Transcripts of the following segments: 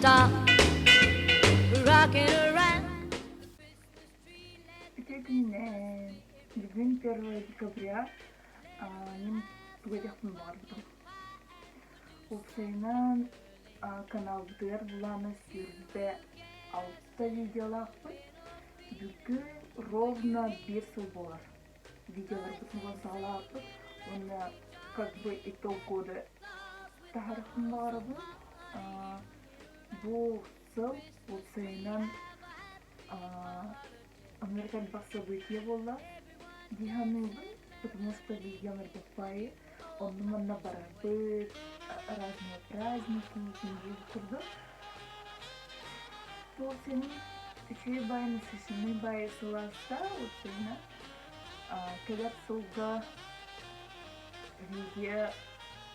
stop rocking around. Ити күннээн бүгүн 1 декабря мин тугу этиэхпин баҕарбытым. Уопсайынан каналбытыгар былаана 26 видеолаахпыт. Бүгүн ровно биир сыл буолар. Видеоларбытын булан саҕалаабыппыт уонна как бы итог года таһаарыахпын баҕарабын. Бу сыл уопсайынан Америка элбэх событие буолла дии саныыбын, потому что видеом элбэх онно-манна барарбыт, разные праздники диир курдук. Туох син үчүгэй баай насыщенный баай сылааста уопсайынан кэлэр сылга видео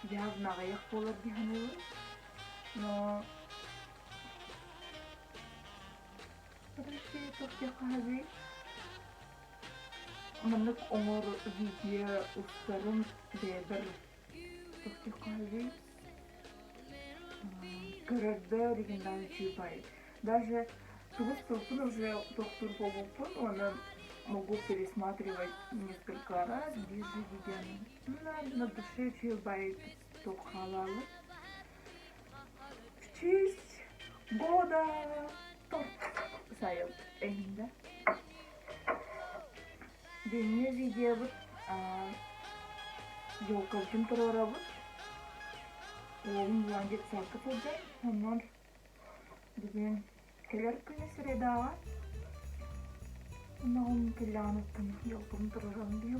явно аҕыйах буолар дии саныыбын. Но Подожди, туох диэххэ Маннык оҥор видео устарым бэйэбэр туох диэххэ Көрөрбөр игиндаан үчүгэй. Даже тугу устубуппун уже тохтуур буолбуппун уонна могу пересматривать несколько раз биир же видеоны. На душе үчүгэй туох хаалаалы. В честь года торт сайыл эһиннэ. Бүгүҥҥү видеобыт елкабытын туруорабыт. Уолум булан детсадка сылдьар. Онон бүгүн кэлэр күнү средаҕа Онон кэллэҕиниттэн елкабын туруорабын. Биһи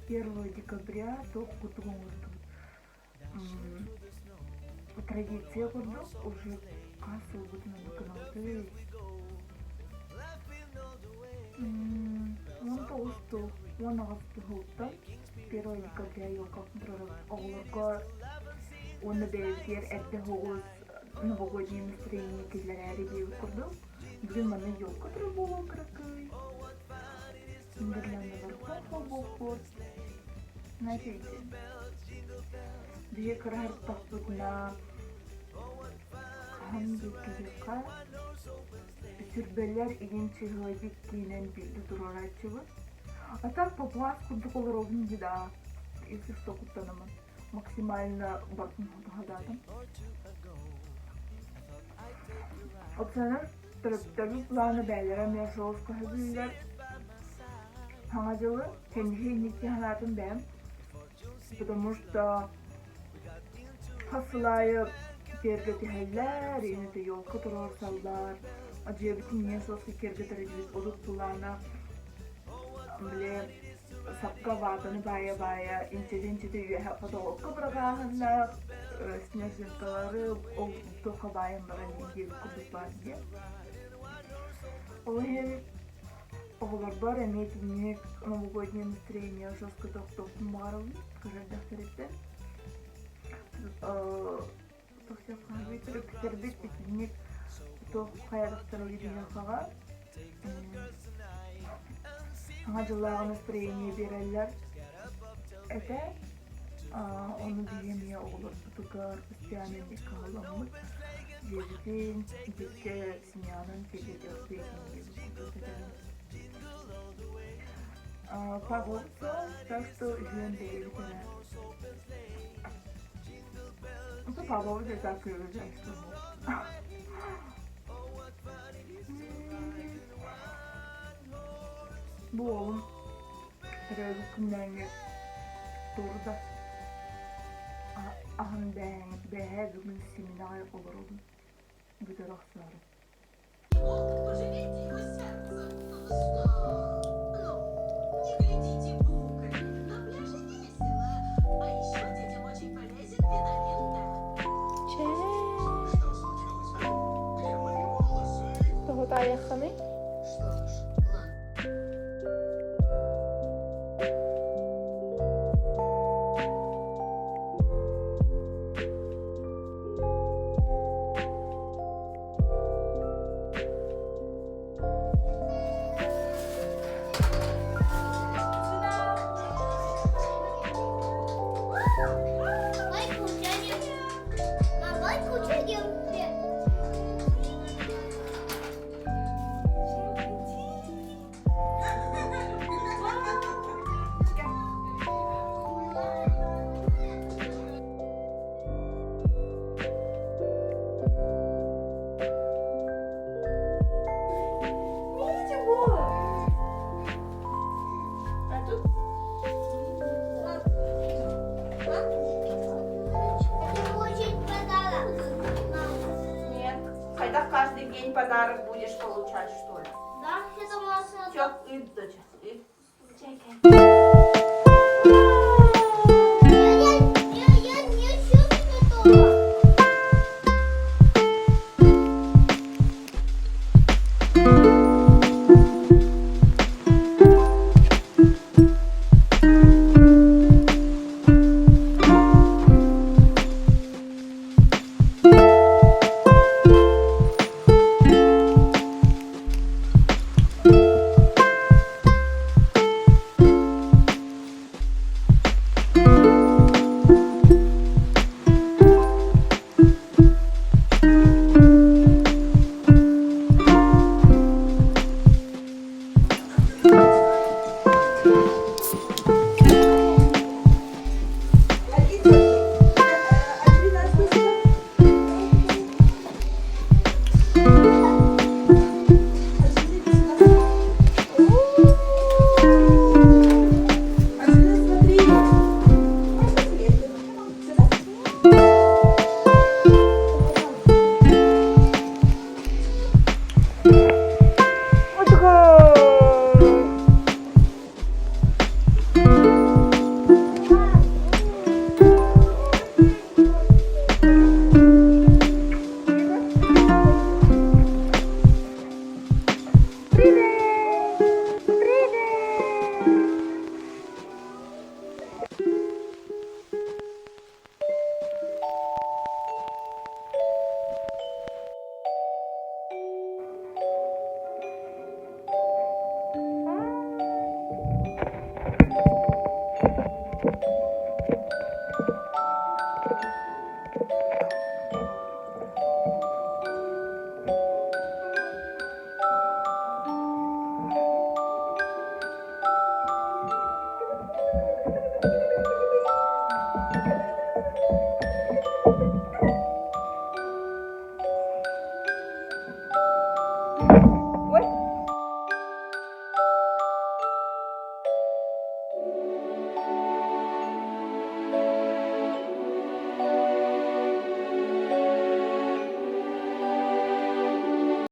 1 декабря туох курдук оҥордубут. Традиция курдук уже хас сылбытын гынабытый? 19 дуу, 18 туһуттан 1 декабря елкабытын туруорабыт. Оҕолорго уонна бэйэбитигэр эрдэ соҕус новогоднее настроение киллэрээри диэбит курдук. Бүгүн манна елка турар буолуон кыракый. Гирлянналарга холбуохпут. Знаете, биһи кыраһыртахпытына хаһан диэккиһиэххэ сүрбэлэр игин чыһыайбыт киинэн биирдэ туруорааччыбыт. А так папуас курдук олоробун дии да, если что куттанамын. Максимально бартын хатаатым. Оксана төрөппүттэрбит плана бэйэлэрэ эмиэ жестко сөбүлүүллэр. Саҥа дьылы кэнники инники санаатым бэйэм. Потому что хас сыл аайы киэргэтиһэллэр, инэтэ елка туруорсаллар, дьиэбитин ийэ соска киэргэтэр этибит урут тулаана били сапка ватаны баайа-баайа инчэтэ-инчэтэ үөһэ потолокка быраҕааһыннаах снежинкалары ол туохха баайан баран диэбит курдук баар дии. Ол иһин оҕолорбор эмиэ итинник новогоднее настроение жестко тохтуохпун баҕарабын кыра эрдэхтэриттэн. Төрөппүттэрбит итинник туох хайадахтара видеохаҕа Саҥа дьыллааҕы настроение биэрэллэр этэ. Ону биһиги эмиэ оҕолорбутугар постоянно эмиэ кыһалламмыт. Дьиэбитин бииргэ семьянан киэргэтиэхпит диэбит курдук Погода, так что үһүөн бэйэбит эрэ. Это погода так и Бу уолум төрөөбүт күннээҥҥи турда аһын бээһээ бүгүн симинэҕэ олоробун бүтэр охсоору. Пожалейте его сердце. Что? Ну, не глядите букой. На пляже весело. А еще детям очень полезен витамин Д. Что случилось? Где мои волосы? Тоҕутаайаххыный? Что ж, ладно. Хайдах каждый день подарок будешь получать, что ли? Да, я думала, что Все, ыт, доча, ыт. Я, я, я ничего не готова.